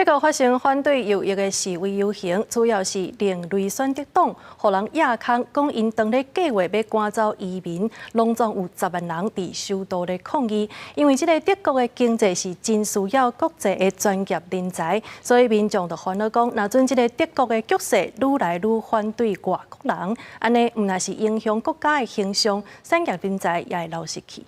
德國發生反對右翼的示威遊行，主要是另類選擇黨，予人掖空講𪜶當咧計劃欲趕走移民，攏總有10萬人佇首都咧抗議。因為這个德國的經濟是真需要國際的專業人才，所以民眾就煩惱講，若準這个德國的局勢愈來愈反對外國人，按呢毋但是影響國家的形象，產業人才也會流失去。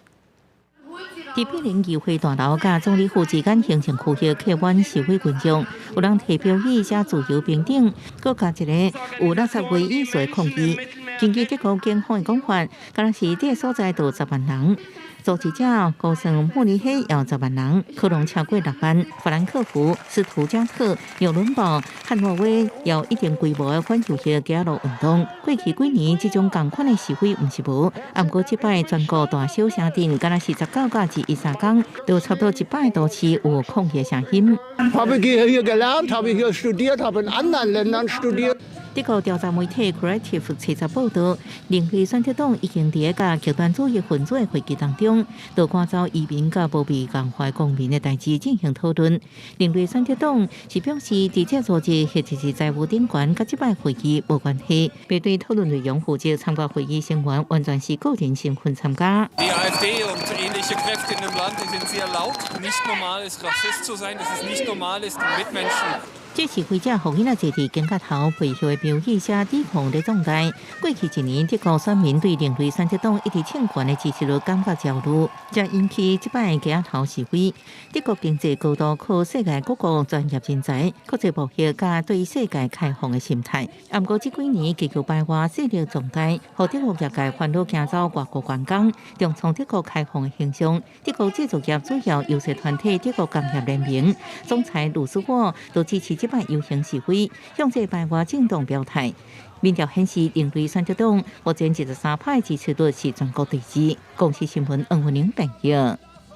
佇柏林議會大樓佮總理府之間形成區域客滿示威群眾，有人提標語寫自由平等，閣加一个有垃圾話意思的抗議。根據德國警方的講法，敢若是這个所在就10萬人。組織者估算慕尼黑有10萬人，可能超過6萬。法蘭克福、斯圖加特、紐倫堡、漢諾威有一定規模的反右翼街路運動。過去幾年，這種仝款的示威毋是無，毋過這擺全國大小城鎮，敢若是19至13工，都差不多100多次有抗議聲音。 Habe hier gelernt, habe hier studiert, habe in anderen Ländern studiert. 德國調查媒體 Correctiv 查報導，另類選擇黨已經佇共極端主義分子的會議當中，就趕走移民佮無被共懷公民的代誌進行討論。另類選擇黨是表示，佇這組織或者是財務長官佮這擺會議無關係，並對討論內容負責參加會議成員完全是個人身份參加。 Die AfD und ähnliche Kräfte in dem Land, die sind sehr laut. Nicht normal ist, Rassist zu sein. Das ist nicht normal ist, den Mitmenschen. 這示威者予囡仔坐佇肩胛頭背後的標語寫抵抗咧壯大。過去一年，德國選民對另類選擇黨一直政權的支持率感覺焦慮，才引起這擺街頭示威。德國經濟高度靠世界各國專業人才、國際貿易佮對世界開放的心態。毋過這幾年極右排外勢力壯大，予德國業界煩惱驚走外國員工，重創德國開放的形象。德國製造業主要遊說團體德國工業聯盟總裁魯斯沃都支持這擺遊行示威，向這排外政黨表態。民調顯示，另類選擇黨目前23趴支持率是全國第二。公視新聞黃文玲編譯。